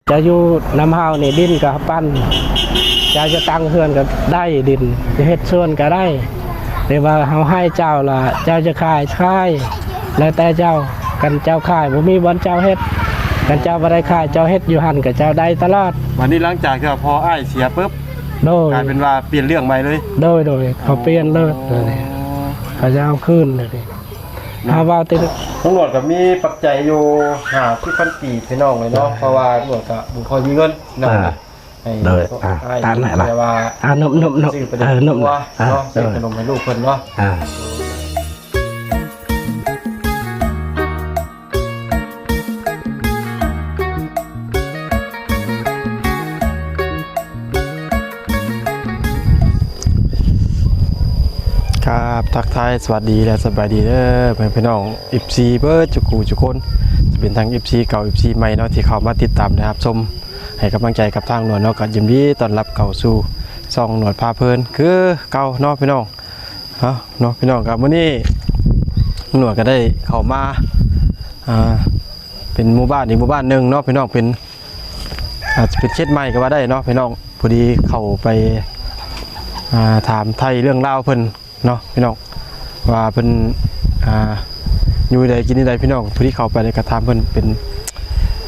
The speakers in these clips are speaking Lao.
ເຈົ້າຢູ່ນຳເຮົານີ້ ດິນກໍປັນ, ເຈົ້າຈະຕັ້ງເຮືອນກໍໄດ້ດິນ, ຈະເຮັດສວນກໍໄດ້, ແຕ່ວ່າເຮົາໃຫ້ເຈົ້າລະ ເຈົ້າຈະຂາຍຂາຍ ແລ້ວແຕ່ເຈົ້າ. ຄັນເຈົ້າຂາຍ ບໍ່ມີບ່ອນເຈົ້າເຮັດ, ຄັນເຈົ້າບໍ່ໄດ້ຂາຍ ເຈົ້າເຮັດຢູ່ຫັ້ນກໍເຈົ້າໄດ້ຕະຫຼອດ. ບັດນີ້ຫຼັງຈາກທີ່ວ່າພໍ່ອ້າຍເສຍປຶບ ໂດຍ ກາຍເປັນວ່າປ່ຽນເລື່ອງໃໝ່ເລີຍ. ໂດຍ ໂດຍ ເຂົາປ່ຽນເລີຍ. ອໍ ເຂົາຈະເອົາຄືນເລີຍ. ເນາະ ເຮົາເວົ້າແຕ່ ລຸງໜວດກໍມີປັກໄຈຢູ່ຫ້າສິບພັນກີບ ພີ່ນ້ອງເອີຍເນາະ, ເອີ ເພາະວ່າລຸງໜວດກໍບໍ່ຄ່ອຍມີເງິນເນາະ. ເອີ ໃຫ້ ໂດຍ ອ້າຍ ອ່າ ຕາມນັ້ນລະ ແຕ່ວ່າ ອ່າ ນົບໆໆ ຊື້ໄປ ເອີ ນົບ ເນາະ ອ່າ ຊື້ຂະໜົມໃຫ້ລູກເພິ່ນເນາະ. ອ່າ ຄັບ ທັກທາຍສະຫວັດດີ ແລະ ສະບາຍດີເດີ ພໍ່ແມ່ພີ່ນ້ອງ ເອັຟຊີ ເບິດທຸກຜູ້ທຸກຄົນ, ຈະເປັນທັງ ເອັຟຊີ ເກົ່າ ເອັຟຊີ ໃໝ່ເນາະ ທີ່ເຂົ້າມາຕິດຕາມ ແລະ ຮັບຊົມ ໃຫ້ກຳລັງໃຈກັບທາງໜວດເນາະ. ກໍຍິນດີຕ້ອນຮັບເຂົ້າສູ່ຊ່ອງໜວດພາເພີນຄືເກົ່າເນາະ ພີ່ນ້ອງ. ເອົາເນາະ ພີ່ນ້ອງ ກໍມື້ນີ້ໜວດກໍໄດ້ເຂົ້າມາ ອ່າ ເປັນໝູ່ບ້ານອີກໝູ່ບ້ານໜຶ່ງເນາະ ພີ່ນ້ອງ, ເປັນ ອາດຈະເປັນເຂດໃໝ່ກໍວ່າໄດ້ເນາະ ພີ່ນ້ອງ. ພໍດີເຂົ້າໄປ ອ່າ ຖາມໄຖ່ເລື່ອງລາວເພິ່ນເນາະ ພີ່ນ້ອງ ວ່າເພິ່ນ ອ່າ ຢູ່ໃດກິນໃດ ພີ່ນ້ອງ. ພໍດີເຂົ້າໄປແລ້ວກໍຖາມເພິ່ນ ເປັນ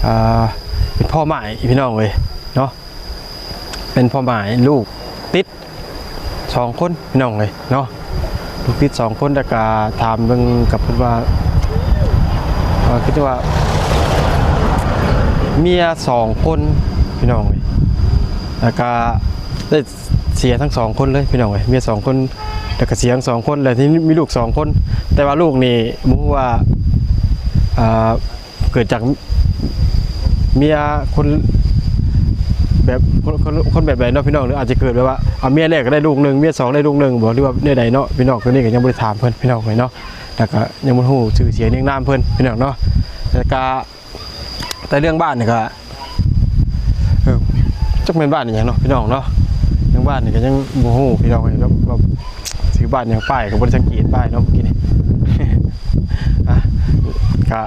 ອ່າ ເປັນພໍ່ໝ້າຍ ພີ່ນ້ອງເອີຍເນາະ, ເປັນພໍ່ໝ້າຍ ລູກຕິດ ສອງຄົນ ພີ່ນ້ອງເອີຍເນາະ, ລູກຕິດສອງຄົນ. ແລ້ວກະຖາມເບິ່ງກັບເພິ່ນວ່າ ເອີ ຄືວ່າເມຍສອງຄົນ ພີ່ນ້ອງເອີຍ, ແລ້ວກະໄດ້ເສຍທັງສອງຄົນເລີຍ ພີ່ນ້ອງເອີຍ, ເມຍສອງຄົນ ແລ້ວກະເສຍທັງສອງຄົນ ແລ້ວທີ່ມີລູກສອງຄົນ. ແຕ່ວ່າລູກນີ້ບໍ່ຮູ້ວ່າ ອ່າ ເກີດຈາກເມຍຄົນແບບ ຄົນ ຄົນ ຄົນແບບໃດເນາະ ພີ່ນ້ອງ, ຫຼືອາດຈະເກີດແບບວ່າ ເອົາເມຍແລກກໍໄດ້ລູກໜຶ່ງ ເມຍສອງໄດ້ລູກໜຶ່ງບໍ່ ຫຼືວ່າແນວໃດເນາະ ພີ່ນ້ອງ. ໂຕນີ້ກໍຍັງບໍ່ໄດ້ຖາມເພິ່ນ ພີ່ນ້ອງເອີຍເນາະ, ແລ້ວກໍຍັງບໍ່ຮູ້ຊື່ສຽງນຽງນາມເພິ່ນ ພີ່ນ້ອງເນາະ. ແລ້ວກໍ ແຕ່ເລື່ອງບ້ານນີ້ກໍ ເອີ ຈັກແມ່ນບ້ານອີ່ຫຍັງເນາະ ພີ່ນ້ອງເນາະ, ເລື່ອງບ້ານນີ້ກໍຍັງບໍ່ຮູ້ພີ່ນ້ອງເອີຍ, ແບບວ່າຊື່ບ້ານຫຍັງ ປ້າຍກໍບໍ່ໄດ້ສັງເກດປ້າຍເນາະ ເມື່ອກີ້ນີ້. ອ່ະ ກະ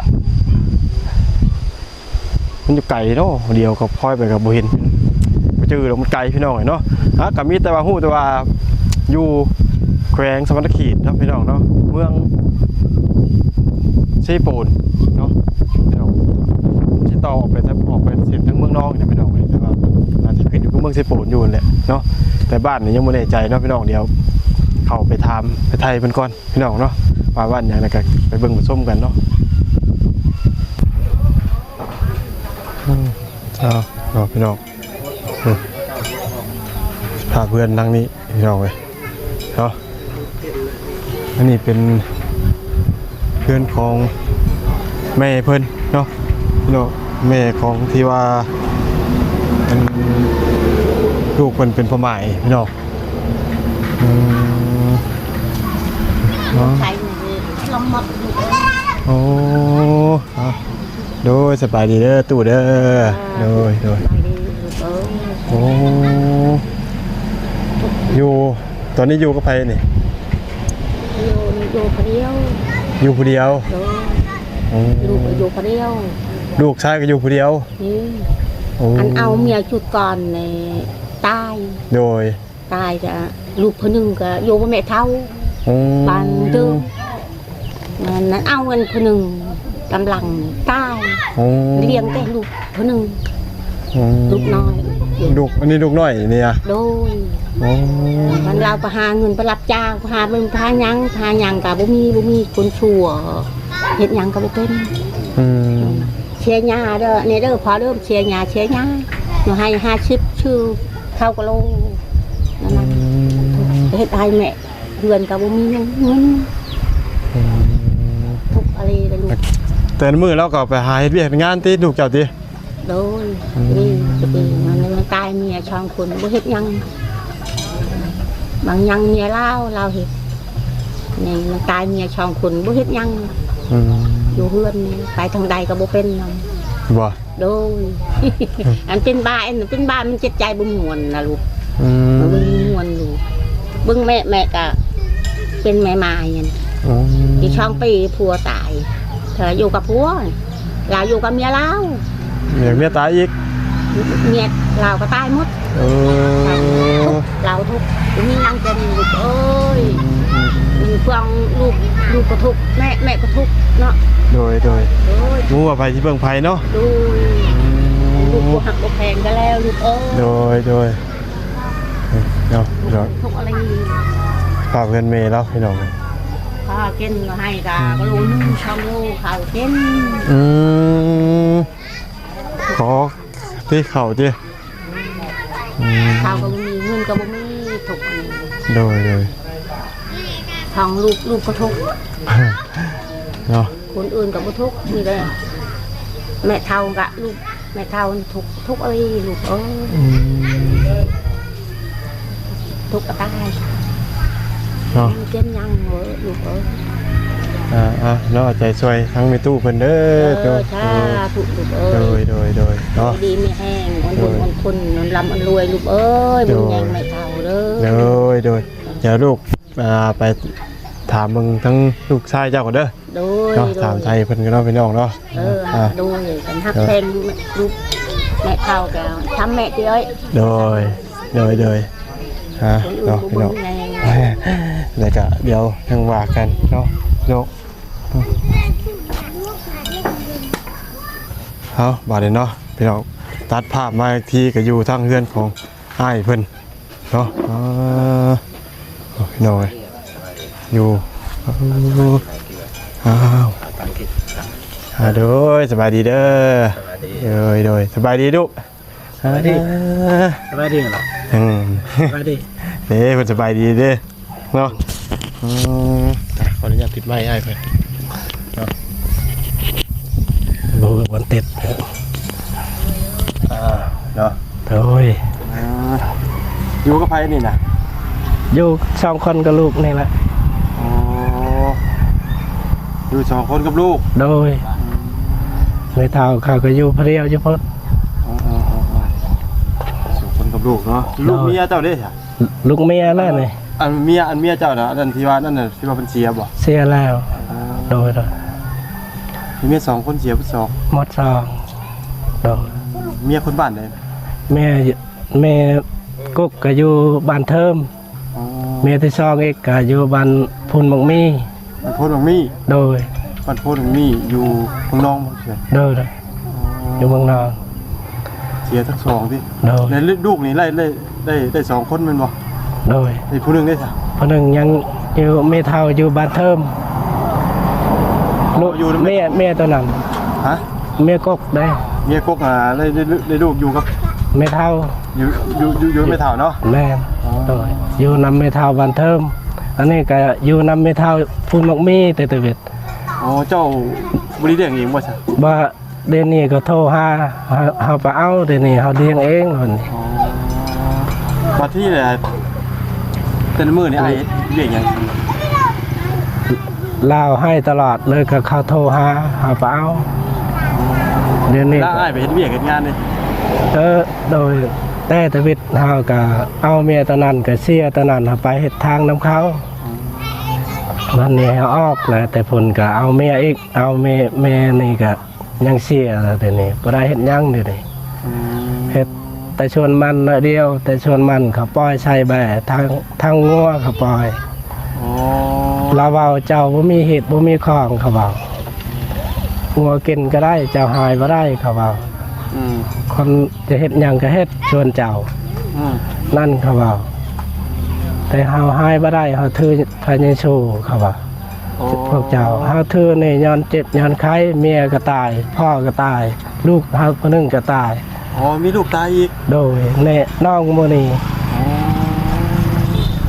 ມັນຢູ່ໄກເນາະ, ດຽວກໍຄ່ອຍໄປກໍບໍ່ເຫັນ ບໍ່ຈື່ດອກ ມັນໄກ ພີ່ນ້ອງເອີຍເນາະ. ອ່ະ ກໍມີແຕ່ວ່າຮູ້ແຕ່ວ່າຢູ່ແຂວງສະຫວັນນະເຂດເນາະ ພີ່ນ້ອງເນາະ, ເມືອງເຊໂປນເນາະ ພີ່ນ້ອງ, ຊິຕໍ່ອອກໄປ ອອກໄປເສັ້ນທາງເມືອງນອງນີ້ ພີ່ນ້ອງເອີຍ, ແຕ່ວ່າໜ້າຈະຂຶ້ນຢູ່ກັບເມືອງເຊໂປນຢູ່ຫັ້ນແຫຼະເນາະ. ແຕ່ບ້ານນີ້ຍັງບໍ່ແນ່ໃຈເນາະ ພີ່ນ້ອງ, ດຽວເຂົ້າໄປຖາມໄປໄຖ່ເພິ່ນກ່ອນ ພີ່ນ້ອງເນາະ, ວ່າບ້ານຫຍັງ ແລ້ວກໍໄປເບິ່ງໄປຊົມກັນເນາະ. ອືມ ເຈົ້າ ເນາະ ພີ່ນ້ອງ, ອືມ ພາເພື່ອນຫຼັງນີ້ ພີ່ນ້ອງເອີຍເນາະ. ອັນນີ້ເປັນເຮືອນຂອງແມ່ເພິ່ນເນາະ ເນາະ, ແມ່ຂອງທີ່ວ່າ ອັນ ລູກເພິ່ນເປັນພໍ່ໝ້າຍພີ່ນ້ອງ. ອືມ ເນາະ ໂອ້ ອ່ະ ໂດຍ ສະບາຍດີເດີຕູ້ເດີ. ອ່າ ໂດຍ ໂດຍ ສະບາຍດີລູກເອີຍ. ໂອ້ ຢູ່ ຕອນນີ້ຢູ່ກັບໃຜນີ້? ຢູ່ ຢູ່ຜູ້ດຽວ. ຢູ່ຜູ້ດຽວ? ໂດຍ. ອືມ ລູກກໍຢູ່ຜູ້ດຽວ. ລູກຊາຍກໍຢູ່ຜູ້ດຽວ? ນີ້ ໂອ້ ອັນເອົາເມຍຊຸດກ່ອນນີ້ຕາຍ. ໂດຍ. ຕາຍກະລູກຜູ້ໜຶ່ງກະຢູ່ກັບແມ່ເຖົ້າ ອືມ ບ້ານເດີມ. ນັ້ນເອົາອັນຜູ້ໜຶ່ງກຳລັງຕາຍ. ໂອ້ ລ້ຽງແຕ່ລູກຜູ້ໜຶ່ງ. ອືມ ລູກນ້ອຍ. ລູກ ອັນນີ້ລູກນ້ອຍນີ້ອະ? ໂດຍ. ໂອ້ ມັນລາວໄປຫາເງິນໄປຮັບຈ້າງ ໄປຫາເບິ່ງ ໄປຫາຫຍັງ ໄປຫາຫຍັງກະບໍ່ມີ ບໍ່ມີຄົນຊ່ວຍ ເຮັດຫຍັງກະບໍ່ເປັນ. ອືມ ເຊຍຫຍ້າເດີ ນີ້ເດີ ພໍເລີ່ມເຊຍຫຍ້າ ເຊຍຫຍ້າ ໜູໃຫ້ຫ້າສິບ ຊື້ເຂົ້າກະໂລນັ້ນນະ. ອືມ ເຮັດໃຫ້ແມ່ ເຮືອນກໍບໍ່ມີເງິນ. ອືມ ທຸກອະລີເລີຍລູກ. ແຕ່ລະມື້ລາວກໍໄປຫາເຮັດວຽກເຮັດງານຕິ ລູກເຈົ້າຕິ? ໂດຍ. ອືມ ນີ້ ມັນ ມັນຕາຍເມຍສອງຄົນ ບໍ່ເຮັດຫຍັງ. ບາງຢ່າງເມຍລາວ ລາວເຮັດ. ນີ້ມັນຕາຍເມຍສອງຄົນ ບໍ່ເຮັດຫຍັງ. ອືມ ຢູ່ເຮືອນນີ້ ໄປທາງໃດກໍບໍ່ເປັນນຳ. ບໍ່? ໂດຍ. ອັນເປັນບ້າ ອັນເປັນບ້າ ມັນຈິດໃຈບໍ່ມ່ວນນະລູກ. ອືມ ມັນບໍ່ມ່ວນລູກ. ເບິ່ງແມ່ ແມ່ກະເປັນແມ່ໝ້າຍຫັ້ນ. ອືມ ຢູ່ສອງປີຜົວຕາຍ. ເທື່ອຢູ່ກັບຜົວ ລາວຢູ່ກັບເມຍລາວ. ເມຍ ເມຍຕາຍອີກ. ເມຍລາວກໍຕາຍໝົດ. ເອີ ທຸກ ລາວທຸກ ບໍ່ມີຫຍັງກິນລູກເອີຍ. ອືມໆໆ ຢູ່ເພື່ອງລູກ ລູກກໍທຸກ ແມ່ ແມ່ກໍທຸກເນາະ. ໂດຍໆ ໂດຍ ບໍ່ຮູ້ວ່າໃຜຊິເບິ່ງໃຜເນາະ. ໂດຍ ອືມ ລູກບໍ່ຮັກບໍ່ແພງກັນແລ້ວລູກເອີຍ. ໂດຍໆ ເນາະ ທຸກອະໄລ ພາບເຮືອນແມ່ລາວພີ່ນ້ອງ. ພາກິນໃຫ້ກະ ອືມ ໂລໜຶ່ງສອງໂລ ເຂົ້າກິນ. ອືມ ຂໍຕິເຂົ້າຕິ. ອືມ ເຂົ້າກໍບໍ່ມີ ເງິນກໍບໍ່ມີ ທຸກອັນນີ້. ໂດຍໆ ທາງລູກ ລູກກໍທຸກເນາະ. ຄົນອື່ນກໍບໍ່ທຸກ ມີແຕ່ແມ່ເຖົ້າກະລູກ ແມ່ເຖົ້າທຸກ ທຸກເອີຍລູກເອີຍ. ອືມ ທຸກກະຕາຍເນາະ ເປັນຫຍັງເອີຍລູກເອີຍ. ອ່າໆ ເນາະ ເອົາໃຈຊ່ວຍທັງແມ່ຕູ້ເພິ່ນເດີ. ເອີ ສາທຸລູກເອີຍ. ໂດຍໆໆ ເນາະ ຢູ່ດີມີແຮງ ອວນບຸນ ໂດຍ ອວນຄຸນ ອວນລ່ຳອວນລວຍລູກເອີຍ. ໂດຍ ບຸນໃຫຍ່ແມ່ເຖົ້າເດີ. ໂດຍໆ ດຽວລູກ ອ່າ ໄປຖາມເບິ່ງທັງລູກຊາຍເຈົ້າກ່ອນເດີ. ໂດຍ ເນາະ ໂດຍ ຖາມໄທເພິ່ນກັນເນາະພີ່ນ້ອງເນາະ. ເອີ ອ່າ ໂດຍ ຄັນຮັກແພງລູກແມ່ເຖົ້າກໍທຳແມ່ຕິເອີຍ. ໂດຍ ໂດຍໆ ອ່າ ເນາະພີ່ນ້ອງ ແລ້ວກະດຽວຈັ່ງວ່າກັນເນາະ. ເອົາ ບາດນີ້ເນາະພີ່ນ້ອງ ຕັດພາບມາອີກທີກໍຢູ່ທາງເຮືອນຂອງອ້າຍເພິ່ນ ເນາະ. ອ່າ ໂອ້ ພີ່ນ້ອງເອີຍ ຢູ່ ອ້າວ ອ່າ ໂດຍ ສະບາຍດີເດີ. ໂດຍໆ ສະບາຍດີລູກ. ສະບາຍດີ ອ່າ ສະບາຍດີເນາະ. ອືມ ສະບາຍດີເດ້ ເພິ່ນສະບາຍດີເດ້. ເນາະ ອືມ ອ່ະ ຂໍອະນຸຍາດຕິດໄມค์ອ້າຍເພິ່ນເນາະ. ບໍ່ ວັນຕິດ ອ່າ ເນາະ ໂດຍ ອ່າ ຢູ່ກັບໃຜນີ້ນະ? ຢູ່ສອງຄົນກັບລູກນີ້ແຫຼະ. ອໍ ຢູ່ສອງຄົນກັບລູກ. ໂດຍ ອືມ ແມ່ເຖົ້າເຂົາກໍຢູ່ຜູ້ດຽວຢູ່ພຸ້ນ. ອໍ ສອງຄົນກັບລູກເນາະ. ໂດຍ ລູກເມຍເຈົ້າເດ້? ລູກເມຍແລ້ວນີ້. ອັນເມຍ ອັນເມຍເຈົ້ານະ ອັນທີ່ວ່ານັ້ນນະ ທີ່ວ່າເພິ່ນເສຍບໍ່? ເສຍແລ້ວ. ອໍ ໂດຍໆ ມີເມຍສອງຄົນ ເສຍໝົດສອງ ໝົດສອງ. ໂດຍ ເມຍຄົນບ້ານໃດ? ແມ່ ແມ່ກົກກໍຢູ່ບ້ານເທີມ. ອໍ ເມຍທີສອງອີກກໍຢູ່ບ້ານໂພນໝາກມີ. ບ້ານໂພນໝາກມີ. ໂດຍ ບ້ານໂພນໝາກມີຢູ່ເມືອງນອງບໍ່? ໂດຍໆ ອໍ ຢູ່ເມືອງນອງ. ເສຍທັງສອງຕິ? ໂດຍ ແລ້ວລູກນີ້ໄດ້ ໄດ້ ໄດ້ ໄດ້ສອງຄົນແມ່ນບໍ່? ໂດຍ ອີກຜູ້ໜຶ່ງເດ້ຊະ? ຜູ້ໜຶ່ງຍັງຢູ່ ແມ່ເຖົ້າຢູ່ບ້ານເທີມ. ລູກ ຢູ່ນຳແມ່ ແມ່ ແມ່ຕົວນັ້ນ. ຮະ? ເມຍກົກເດ້. ເມຍກົກ ອ່າ ໄດ້ ໄດ້ ໄດ້ລູກຢູ່ກັບແມ່ເຖົ້າ. ຢູ່ ຢູ່ ຢູ່ ຢູ່ແມ່ເຖົ້າເນາະ? ແມ່ນ. ອໍ ໂດຍ ຢູ່ນຳແມ່ເຖົ້າບ້ານເທີມ. ອັນນີ້ກໍຢູ່ນຳແມ່ເຖົ້າໂພນໝາກມີແຕ່ຕະເວັດ. ອໍ ເຈົ້າບໍ່ໄດ້ລ້ຽງເອງບໍ່ຊະ? ບໍ່ ດຽວນີ້ກໍໂທຫາ ເຮົາ ເຮົາໄປເອົາ ດຽວນີ້ເຮົາລ້ຽງເອງ. ອໍ ບັດທີແຫຼະ ແຕ່ລະມື້ນີ້ອ້າຍເຮັດວຽກຫຍັງ? ລາວໃຫ້ຕະຫຼອດເລີຍ ກໍເຂົາໂທຫາ ເຮົາໄປເອົາ. ດຽວນີ້ ລາວ ອ້າຍໄປເຮັດວຽກເຮັດງານເດ້? ເອີ ໂດຍ ແຕ່ທຳອິດເຮົາກໍເອົາເມຍຕອນນັ້ນ ກໍເສຍຕອນນັ້ນ ເຮົາໄປເຮັດທາງນຳເຂົາ. ອືມ ບັດນີ້ເຮົາອອກແລ້ວ ແຕ່ເພິ່ນກໍເອົາເມຍອີກ ເອົາແມ່ ແມ່ນີ້ກໍ ຍັງເສຍແລ້ວ ດຽວນີ້ບໍ່ໄດ້ເຮັດຫຍັງ ດຽວນີ້. ອືມ ເຮັດແຕ່ສວນມັນໜ້ອຍດຽວ ແຕ່ສວນມັນເຂົາປ່ອຍໃສ່ແບ້ ທາງ ທາງງົວເຂົາປ່ອຍ. ອໍ ລາວເວົ້າ ເຈົ້າບໍ່ມີຮີດບໍ່ມີຄອງ ເຂົາເວົ້າ ງົວກິນກໍໄດ້ ເຈົ້າຫາຍບໍ່ໄດ້ ເຂົາເວົ້າ. ອືມ ຄົນຈະເຮັດຫຍັງກໍເຮັດ ສ່ວນເຈົ້າ. ອືມ ນັ້ນເຂົາເວົ້າ ແຕ່ເຮົາຫາຍບໍ່ໄດ້ ເຮົາຖືພະເຢຊູ ເຂົາວ່າ. ໂອ້ ພວກເຈົ້າ ເຮົາຖືນີ້ຍ້ອນເຈັບຍ້ອນໄຂ້ ເມຍກໍຕາຍ ພໍ່ກໍຕາຍ ລູກເຮົາຜູ້ໜຶ່ງກໍຕາຍ. ອໍ ມີລູກຕາຍອີກ? ໂດຍ ແນ່ ນ້ອງມື້ນີ້. ອໍ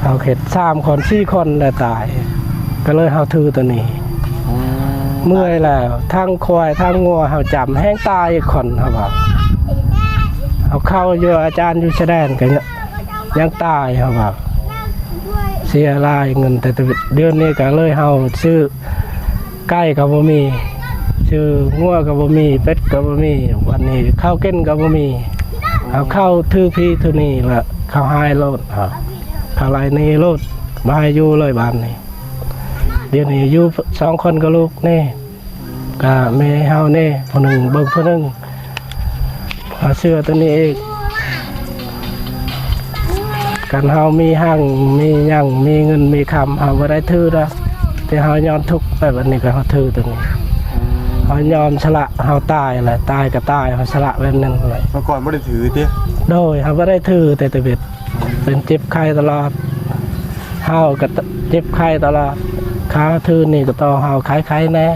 ເຮົາເຮັດສາມຄົນສີ່ຄົນແລ້ວຕາຍ ກໍເລີຍເຮົາຖືໂຕນີ້. ອໍ ເມື່ອຍແລ້ວ ທັງຄວາຍທັງງົວເຮົາຈຳແຮງຕາຍອີກຄົນ ເຮົາວ່າ ເຮົາເຂົ້າຢູ່ອາຈານຢູ່ຊາຍແດນກໍ ຍັງຕາຍ ເຮົາວ່າເສຍຫຼາຍເງິນ ແຕ່ດຽວນີ້ກໍເລີຍເຮົາຊື້ໄກ່ກໍບໍ່ມີ ຊື້ງົວກໍບໍ່ມີ ເປັດກໍບໍ່ມີ ບັດນີ້ເຂົ້າກິນກໍບໍ່ມີ. ເຮົາເຂົ້າຖືພີຖືນີ້ລະ ເຂົາຫາຍໂລດ ເຮົາ ເຂົາໄລ່ໜີໂລດ ບໍ່ໃຫ້ຢູ່ເລີຍບາດນີ້. ດຽວນີ້ຢູ່ສອງຄົນກັບລູກນີ້ ກະແມ່ເຮົາແນ່ ຜູ້ໜຶ່ງເບິ່ງຜູ້ໜຶ່ງ. ເຮົາເຊື່ອໂຕນີ້ອີກ. ຄັນເຮົາມີຮັ່ງມີຫຍັງ ມີເງິນມີຄຳ ເຮົາບໍ່ໄດ້ຖືດອກ. ແຕ່ເຮົາຍ້ອນທຸກແບບອັນນີ້ກໍເຮົາຖືໂຕນີ້. ອືມ ເຮົາຍອມສະຫຼະ ເຮົາຕາຍແຫຼະ ຕາຍກໍຕາຍ ເຮົາສະຫຼະແບບນັ້ນແຫຼະ. ເມື່ອກ່ອນບໍ່ໄດ້ຖືຕິ? ໂດຍ ເຮົາບໍ່ໄດ້ຖືແຕ່ ແຕ່ເປັນ ເປັນເຈັບໄຂ້ຕະຫຼອດ. ເຮົາກໍເຈັບໄຂ້ຕະຫຼອດ. ຄາວຖືນີ້ກໍຕໍ່ເຮົາໄຂ້ໆແດ່. ອໍ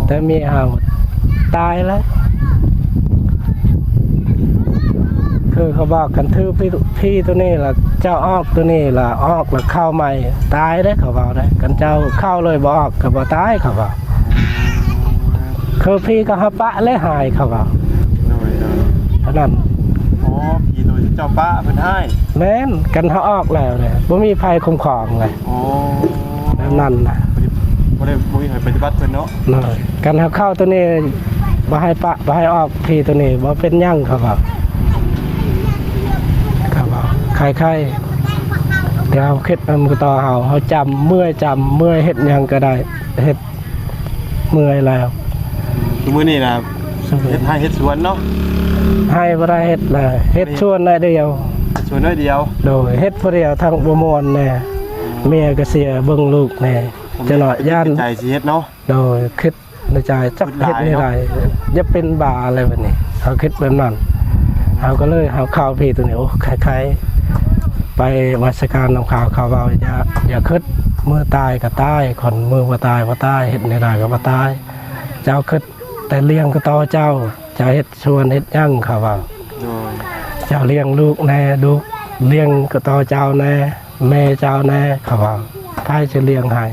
ແຕ່ເມຍເຮົາຕາຍແລ້ວ. ຄືເຂົາບອກ ຄັນຖືຜີໂຕນີ້ລະ ເຈົ້າອອກໂຕນີ້ລະ ອອກລະເຂົ້າໃໝ່ ຕາຍເດ້ ເຂົາເວົ້າເດ້. ຄັນເຈົ້າເຂົ້າເລີຍບໍ່ອອກກໍບໍ່ຕາຍ ເຂົາເວົ້າ. ຄືຜີກໍເຮົາປະແລ້ວຫາຍ ເຂົາເວົ້າ. ໂດຍໆ ເທົ່ານັ້ນ. ອໍ ຜີໂຕທີ່ເຈົ້າປະເພິ່ນຫາຍ? ແມ່ນ ຄັນເຮົາອອກແລ້ວເດ້ ບໍ່ມີໃຜຄຸ້ມຄອງເລີຍ. ອໍ ແບບນັ້ນນະ ບໍ່ໄດ້ ບໍ່ໄດ້ ບໍ່ມີໃຜປະຕິບັດເພິ່ນເນາະ. ໂດຍ ຄັນເຮົາເຂົ້າໂຕນີ້ ບໍ່ໃຫ້ປະ ບໍ່ໃຫ້ອອກຜີໂຕນີ້ ບໍ່ເປັນຫຍັງ ເຂົາເວົ້າ. ເຂົາເວົ້າໄຂ້ໆ ແຕ່ເຮົາຄິດນຳກໍຕໍ່ເຮົາ ເຮົາຈຳ ເມື່ອຍຈຳ ເມື່ອຍເຮັດຫຍັງກໍໄດ້ ເຮັດ ເມື່ອຍແລ້ວ. ອືມ ທຸກມື້ນີ້ນະ ເຮັດໄຮ່ເຮັດສວນເນາະ? ໄຮ່ບໍ່ໄດ້ເຮັດແລ້ວ ເຮັດສວນໜ້ອຍດຽວ. ເຮັດສວນໜ້ອຍດຽວ? ໂດຍ ເຮັດຜູ້ດຽວທັງບໍ່ມ່ວນແດ່. ອືມ ເມຍກໍເສຍ ເບິ່ງລູກແດ່. ຈັ່ງໜ້ອຍຢ້ານ ໃຈຊິເຮັດເນາະ? ໂດຍ ຄິດໃນໃຈ ຈັກເຮັດແນວໃດ ຢ່າເປັນບ້າແລ້ວບັດນີ້ ເຮົາຄິດແບບນັ້ນ. ເຮົາກໍເລີຍ ເຮົາເຂົ້າຜີໂຕນີ້ ໂອ້ ໄຂ້ໆ ໄປນະມັດສະການນຳເຂົາ ເຂົາເວົ້າ ຢ່າ ຢ່າຄິດ ມື້ຕາຍກໍຕາຍ ຄົນ ມື້ບໍ່ຕາຍບໍ່ຕາຍ ເຮັດແນວໃດກໍບໍ່ຕາຍ. ເຈົ້າຄິດແຕ່ລ້ຽງກໍຕໍ່ເຈົ້າ ເຈົ້າເຮັດສວນເຮັດຫຍັງ ເຂົາເວົ້າ. ໂດຍ ເຈົ້າລ້ຽງລູກແດ່ ລູກລ້ຽງກໍຕໍ່ເຈົ້າແດ່ ແມ່ເຈົ້າແດ່ ເຂົາເວົ້າ. ໃຜຈະລ້ຽງໃຫ້?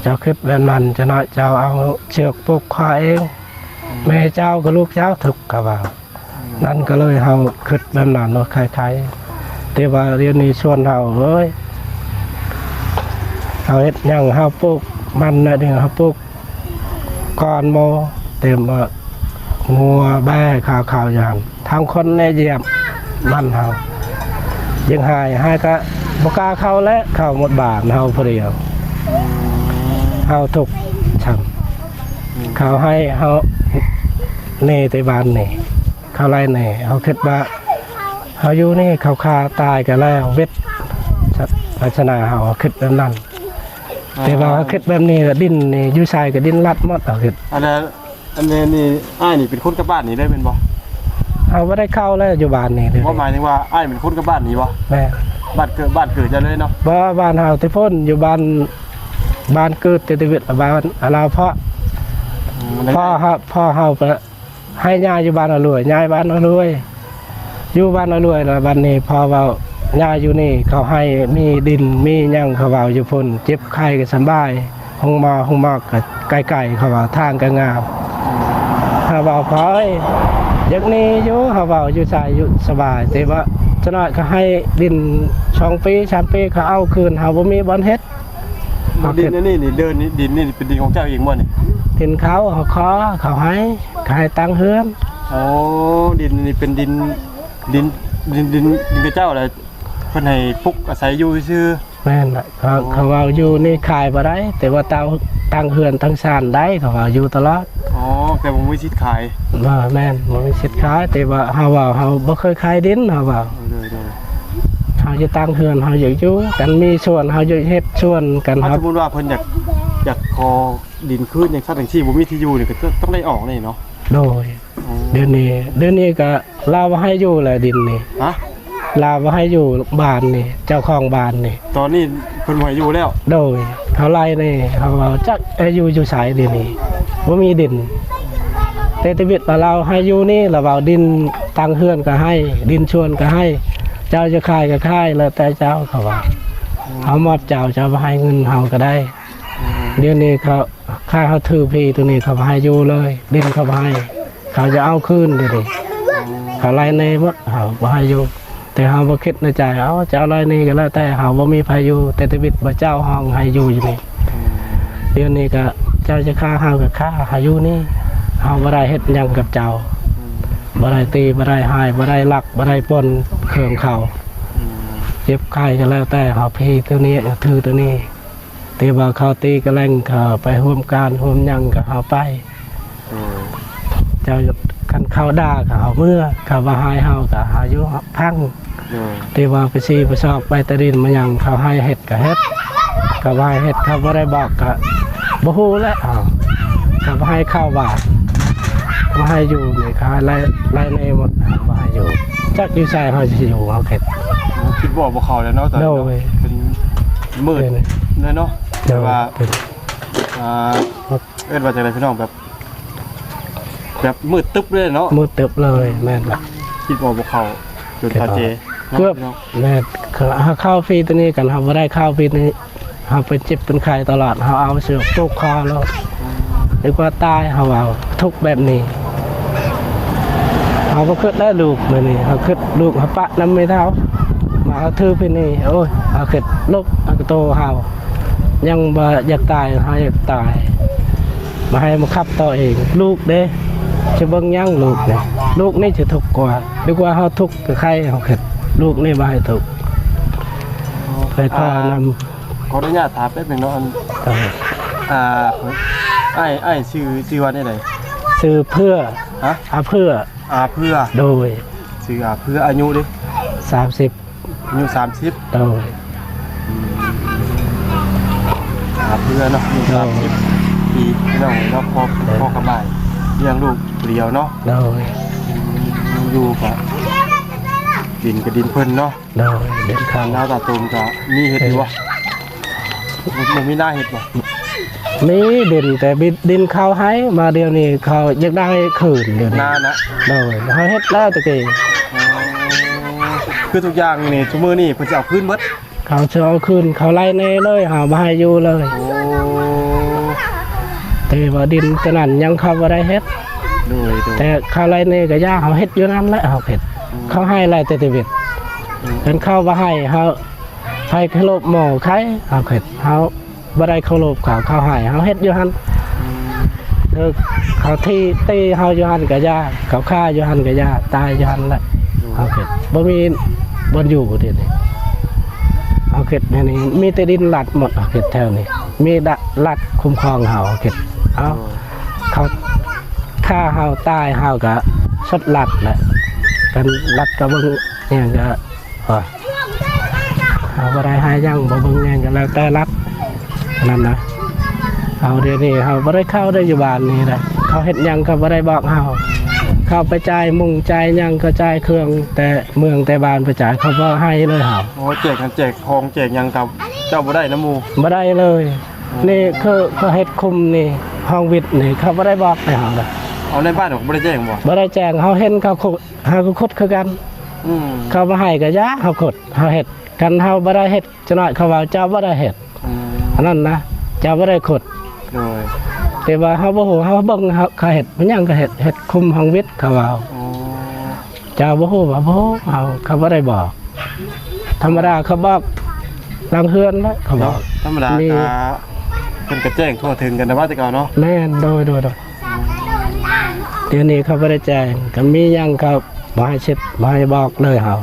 ເຈົ້າຄິດແບບນັ້ນ ຈັກໜ້ອຍເຈົ້າເອົາເຊືອກຜູກຄໍເອງ. ອືມ ແມ່ເຈົ້າກັບລູກເຈົ້າທຸກ ເຂົາເວົ້າ. ອືມ ນັ້ນກໍເລີຍເຮົາຄິດແບບນັ້ນວ່າໄຄໆ. ແຕ່ວ່າດຽວນີ້ຊວນເຮົາເອີຍ ເຮົາເຮັດຫຍັງ ເຮົາປູກມັນໜ້ອຍໜຶ່ງ ເຮົາປູກ ກ່ອນໝູ່ ເຕັມວ່າງົວແບ້ຂາວໆຢູ່ຫັ້ນ ທັງຄົນແນ່ຢຽບມັນເຮົາ ຍັງຫາຍ ຫາຍກະບໍ່ກ້າເຂົ້າແລ້ວ ເຂົ້າໝົດບ້ານເຮົາຜູ້ດຽວ. ເຮົາທຸກຊ້ຳ ເຂົາໃຫ້ເຮົາແນ່ແຕ່ບ້ານນີ້ ເຂົາໄລ່ແນ່ ເຮົາຄິດວ່າເຮົາຢູ່ນີ້ ເຂົາຂ້າຕາຍກະແລ້ວເວັດ ລັກສະນະເຮົາຄິດແບບນັ້ນ. ແຕ່ວ່າເຮົາຄິດແບບນີ້ລະ ດິນນີ້ຢູ່ໃສກະດິນລັດໝົດ ເຮົາຄິດ. ອັນນັ້ນ ອັນນີ້ ນີ້ ອ້າຍນີ້ເປັນຄົນກັບບ້ານນີ້ເລີຍແມ່ນບໍ່? ເຮົາບໍ່ໄດ້ເຂົ້າແລ້ວຢູ່ບ້ານນີ້ເລີຍ. ບໍ່ ໝາຍເຖິງວ່າອ້າຍເປັນຄົນກັບບ້ານນີ້ບໍ່? ແມ່ນ. ບ້ານເກີດ ບ້ານເກີດເຈົ້າເລີຍເນາະ? ບໍ່ ບ້ານເຮົາແຕ່ພຸ້ນ ຢູ່ບ້ານ ບ້ານເກີດແຕ່ ແຕ່ເວດ ບ້ານອາລາວເພາະ. ອືມ ພໍ່ເຮົາ ພໍ່ເຮົາໄປ ໃຫ້ຍ້າຍຢູ່ບ້ານອາລວຍ ຍ້າຍບ້ານອາລວຍ ຢູ່ບ້ານອາລວຍລະ ບັດນີ້ພໍເວົ້າຍ້າຍຢູ່ນີ້ ເຂົາໃຫ້ມີດິນມີຫຍັງ ເຂົາເວົ້າຢູ່ພຸ້ນ ເຈັບໄຂ້ກໍສຳບາຍ ໂຮງໝໍ ໂຮງໝໍກໍໃກ້ໆ ເຂົາເວົ້າ ທາງກໍງາມ. ເຮົາເວົ້າ ພໍ່ເອີຍ ຢາກໜີຢູ່ ເຮົາເວົ້າ ຢູ່ໃສຢູ່ສະບາຍ ແຕ່ວ່າຈະໜ້ອຍກໍໃຫ້ດິນສອງປີ ສາມປີ ເຂົາເອົາຄືນ ເຮົາບໍ່ມີບ່ອນເຮັດ. ດິນອັນນີ້ນີ້ ເດີ່ນນີ້ ດິນນີ້ເປັນດິນຂອງເຈົ້າເອງບໍ່ນີ້? ດິນເຂົາ ເຂົາຂໍ ເຂົາໃຫ້ ເຂົາໃຫ້ຕັ້ງເຮືອນ. ໂອ້ ດິນນີ້ເປັນດິນ ດິນ ດິນ ດິນ ດິນຂະເຈົ້າແຫຼະ ເພິ່ນໃຫ້ປຸກອາໄສຢູ່ຊື່. ແມ່ນລະ ເຂົາ ເຂົາເວົ້າຢູ່ນີ້ຂາຍບໍ່ໄດ້ ແຕ່ວ່າເຕົາຕັ້ງເຮືອນຕັ້ງຊານໄດ້ ເຂົາເວົ້າຢູ່ຕະຫຼອດ. ອໍ ແຕ່ບໍ່ມີສິດຂາຍ. ບໍ່ ແມ່ນ ບໍ່ມີສິດຂາຍ ແຕ່ວ່າເຮົາເວົ້າ ເຮົາບໍ່ເຄີຍຂາຍດິນ ເຮົາເວົ້າ. ໂດຍ ໂດຍ ເຮົາຈະຕັ້ງເຮືອນ ເຮົາຢາກຢູ່ກັນ ມີສວນ ເຮົາຢາກເຮັດສວນກັນ. ຖ້າສົມມຸດວ່າເພິ່ນຢາກ ຢາກຂໍດິນຄືນ ຫຍັງຊັ້ນຈັ່ງຊີ້ ບໍ່ມີທີ່ຢູ່ນີ້ ກໍຕ້ອງໄດ້ອອກນີ້ເນາະ? ໂດຍ. ອໍ ດຽວນີ້ ດຽວນີ້ກໍລາວບໍ່ໃຫ້ຢູ່ແລ້ວດິນນີ້. ຮະ? ລາວບໍ່ໃຫ້ຢູ່ບ້ານນີ້ ເຈົ້າຂອງບ້ານນີ້. ຕອນນີ້ເພິ່ນບໍ່ໃຫ້ຢູ່ແລ້ວ? ໂດຍ. ເຂົາໄລ່ນີ້ ເຂົາເວົ້າ ຈັກໄປຢູ່ຢູ່ໃສດຽວນີ້ ບໍ່ມີດິນ. ແຕ່ທຳອິດວ່າລາວໃຫ້ຢູ່ນີ້ ລາວເວົ້າ ດິນຕັ້ງເຮືອນກໍໃຫ້ ດິນສວນກໍໃຫ້ ເຈົ້າຈະຂາຍກໍຂາຍ ແລ້ວແຕ່ເຈົ້າ ເຂົາວ່າ. ເຮົາມອບເຈົ້າ ເຈົ້າບໍ່ໃຫ້ເງິນເຮົາກໍໄດ້. ດຽວນີ້ເຂົາ ຖ້າເຮົາຖືທີ່ໂຕນີ້ ເຂົາບໍ່ໃຫ້ຢູ່ເລີຍ ດິນເຂົາບໍ່ໃຫ້ ເຂົາຈະເອົາຄືນດຽວນີ້. ເຂົາໄລ່ແນ່ໝົດ ເຮົາບໍ່ໃຫ້ຢູ່. ແຕ່ເຮົາບໍ່ຄິດໃນໃຈ ເອົາ ເຈົ້າໄລ່ນີ້ກໍແລ້ວແຕ່ ເຮົາບໍ່ມີໃຜຢູ່ ແຕ່ທຳອິດວ່າເຈົ້າຫ້ອງໃຫ້ຢູ່ຢູ່ນີ້. ດຽວນີ້ກໍເຈົ້າຈະຂ້າເຮົາກໍຂ້າ ໃຫ້ຢູ່ນີ້ ເຮົາບໍ່ໄດ້ເຮັດຫຍັງກັບເຈົ້າ. ບໍ່ໄດ້ຕີ ບໍ່ໄດ້ຮ້າຍ ບໍ່ໄດ້ລັກ ບໍ່ໄດ້ປົນເຄື່ອງເຂົາ. ເຈັບໄຂ້ກໍແລ້ວແຕ່ ເຮົາພີໂຕນີ້ ຖືໂຕນີ້. ແຕ່ວ່າເຂົາຕີກະແລ່ງ ເຂົາໄປຮ່ວມການຮ່ວມຫຍັງກໍເຮົາໄປ. ໂດຍ. ເຈົ້າ ຄັນເຂົາດ່າກໍເຮົາເມືອ ເຂົາວ່າຮ້າຍເຮົາກໍເຮົາຢູ່ຟັງ. ໂດຍ ທີ່ວ່າໄປຊີ້ໄປຊອກໄປຕະດິນມາຫຍັງ ເຂົາໃຫ້ເຮັດກໍເຮັດ ເຂົາບໍ່ໃຫ້ເຮັດ ເຂົາບໍ່ໄດ້ບອກກໍບໍ່ຮູ້ແຫຼະ. ເຮົາ ເຂົາບໍ່ໃຫ້ເຂົ້າບ້ານ ບໍ່ໃຫ້ຢູ່ນີ້ ເຂົາໄລ່ ໄລ່ແນ່ໝົດ ເຮົາບໍ່ໃຫ້ຢູ່. ຈັກຢູ່ໃສເຮົາຊິຢູ່ ເຮົາເຂດ ຄິດບໍ່ ບໍ່ເຂົ້າແລ້ວເນາະ ຕອນ ໂດ ນີ້ເນາະ ຍ ເປັນມືດ ໂດຍ ເລີຍເນາະ ໂດຍ ແຕ່ວ່າ ເປັນ ອ່າ ເອີ້ນວ່າຈັ່ງໃດພີ່ນ້ອງ ແບບ ແບບມືດຕຶບເລີຍເນາະ ມືດຕຶບເລີຍ. ແມ່ນລະ ຄິດວ່າບໍ່ເຂົ້າຈົນເຂົ້າເຈ ເກືອບ ເນາະ ແມ່ນ ເຂົ້າຟຣີໂຕນີ້ກັນ ເຮົາບໍ່ໄດ້ເຂົ້າຟຣີໂຕນີ້ ເຮົາເປັນເຈັບເປັນໄຂ້ຕະຫຼອດ ເຮົາເອົາເຊືອກຜູກຄໍໂລດ ອືມ ດີກວ່າຕາຍ ເຮົາເວົ້າທຸກແບບນີ້. ເຮົາບໍ່ຄິດແລ້ວລູກມື້ນີ້ ເຮົາຄິດລູກເຮົາປະນຳແມ່ເຖົ້າ ມາເຮົາຖືພີນີ້ ໂອ້ຍ ເຮົາຄິດລູກເຮົາກໍໂຕເຮົາ ຍັງບໍ່ຢາກຕາຍ ເຮົາຢາກຕາຍ ບໍ່ໃຫ້ມາຂັບຕໍ່ເອງ ລູກເດ້ ຊິເບິ່ງຫຍັງລູກນີ້ ລູກນີ້ຊິທຸກກວ່າ ດີກວ່າເຮົາທຸກກະໄຄ ເຮົາຄິດ ລູກນີ້ບໍ່ໃຫ້ທຸກ ໄປຂໍນຳ. ຂໍອະນຸຍາດຖາມແປັບໜຶ່ງເນາະ ອັນ ເອີ ອ່າ ອ້າຍ ອ້າຍຊື່ ຊື່ວ່າແນວໃດ? ຊື່ເພື່ອ ຮະ? ອາເພື່ອ ອາເພື່ອ ໂດຍ ຊື່ອາເພື່ອ ອາຍຸເດ? ສາມສິບ ອາຍຸສາມສິບ ໂດຍ ອືມ ອາເພື່ອເນາະ ອາຍຸ ໂດຍ ສາມສິບປີ ພີ່ນ້ອງເນາະ ພໍ່ ໂດຍ ພໍ່ກັບອ້າຍ ລ້ຽງລູກຜູ້ດຽວເນາະ ໂດຍ ອືມ ຢູ່ກະດິນກະດິນເພິ່ນເນາະ ໂດຍ ດິນເຂົາ ນາຕາຕຸມກະມີເຮັດຢູ່ບໍ່? ບໍ່ມີນາເຮັດບໍ່? ມີດິນ ແຕ່ບິດ ດິນເຂົາໃຫ້ ມາດຽວນີ້ເຂົາຢາກໄດ້ຄືນດຽວນີ້ ນານະ ໂດຍ ເຮົາເຮັດແລ້ວແຕ່ກີ້ ອໍ ຄືທຸກຢ່າງນີ້ ຊຸມື້ນີ້ເພິ່ນຊິເອົາຄືນເບິດ ເຂົາຊິເອົາຄືນ ເຂົາໄລ່ແນ່ເລີຍ ເຮົາບໍ່ໃຫ້ຢູ່ເລີຍ ໂອ້ ແຕ່ວ່າດິນໂຕນັ້ນຍັງເຂົາບໍ່ໄດ້ເຮັດ ໂດຍ ໂດຍ ແຕ່ເຂົາໄລ່ແນ່ກໍຢ່າ ເຮົາເຮັດຢູ່ນັ້ນແຫຼະ ເຮົາເຮັດ ອືມ ເຂົາໃຫ້ແລ້ວແຕ່ຊີວິດ ອືມ ຄັນເຂົາບໍ່ໃຫ້ ເຮົາ ໃຜເຄົາລົບໝໍໃຄ ເຮົາເຮັດ ເຮົາບໍ່ໄດ້ເຄົາລົບເຂົາ ເຂົາໃຫ້ ເຮົາເຮັດຢູ່ຫັ້ນ ອືມ ເອີ ເຂົາທີ່ຕີເຮົາຢູ່ຫັ້ນກະຢ່າ ເຂົາຂ້າຢູ່ຫັ້ນກະຢ່າ ຕາຍຢູ່ຫັ້ນແຫຼະ ອືມ ເຮົາເຮັດ ບໍ່ມີບ່ອນຢູ່ດຽວນີ້ ເຮົາເຮັດແນວນີ້ ມີແຕ່ດິນລັດໝົດ ເຮົາເຮັດແຖວນີ້ ມີດະ ລັດຄຸ້ມຄອງເຮົາ ເຮົາເຮັດ ເອົາ ໂອ້ ເຂົາຂ້າເຮົາ ຕາຍເຮົາກະສົດລັດແຫຼະ ຄັນລັດກະເບິ່ງຫຍັງກະ ເຮົາບໍ່ໄດ້ໃຫ້ຫຍັງ ບໍ່ເບິ່ງຫຍັງ ກໍແລ້ວແຕ່ລັດນັ້ນນະ ເຮົາດຽວນີ້ເຮົາບໍ່ໄດ້ເຂົ້າໄດ້ຢູ່ບ້ານນີ້ນະ ເຂົາເຮັດຫຍັງກໍບໍ່ໄດ້ບອກເຮົາ ເຂົາໄປຈ່າຍມຸງຈ່າຍຫຍັງ ກໍຈ່າຍເຄື່ອງແຕ່ເມືອງແຕ່ບ້ານໄປຈ່າຍ ເຂົາບໍ່ໃຫ້ເລີຍເຮົາ ໂອ້ ແຈກ ແຈກຂອງແຈກຫຍັງກໍເຈົ້າບໍ່ໄດ້ນຳໝູ່ ບໍ່ໄດ້ເລີຍ ໂອ້ ນີ້ຄືເຂົາເຮັດຄຸ້ມນີ້ ຫ້ອງວິດນີ້ ເຂົາບໍ່ໄດ້ບອກໃຫ້ເຮົານະ ເອົາໃນບ້ານບໍ່ໄດ້ແຈ້ງບໍ່? ບໍ່ໄດ້ແຈ້ງ ເຮົາເຫັນເຂົາຂຸດ ເຮົາກໍຂຸດຄືກັນ ອືມ ເຂົາບໍ່ໃຫ້ກໍຢ່າ ເຮົາຂຸດ ເຮົາເຮັດ ຄັນເຮົາບໍ່ໄດ້ເຮັດ ຈັກໜ້ອຍເຂົາເວົ້າ ເຈົ້າບໍ່ໄດ້ເຮັດ ອືມ ອັນນັ້ນນະ ເຈົ້າບໍ່ໄດ້ຂຸດ ໂດຍ ແຕ່ວ່າເຮົາບໍ່ຮູ້ ເຮົາເບິ່ງ ເຮົາ ເຂົາເຮັດ ມັນຫຍັງກໍເຮັດ ເຮັດຄຸ້ມຫ້ອງວິດ ເຂົາເວົ້າ ອໍ ເຈົ້າບໍ່ຮູ້ວ່າ ບໍ່ຮູ້ ເຮົາ ເຂົາບໍ່ໄດ້ບອກ ທຳມະດາເຂົາບອກຫຼັງເຮືອນແຫຼະ ເຂົາບອກ ເນາະ ທຳມະດາ ມີ ກໍເພິ່ນກໍແຈ້ງທົ່ວເຖິງກັນແຕ່ວ່າແຕ່ເກົ່າເນາະ ແມ່ນ ໂດຍ ໂດຍ ໂດຍ ດຽວນີ້ເຂົາບໍ່ໄດ້ແຈ້ງ ຄັນມີຫຍັງເຂົາບໍ່ໃຫ້ເຊັດ ບໍ່ໃຫ້ບອກເລີຍເຮົາ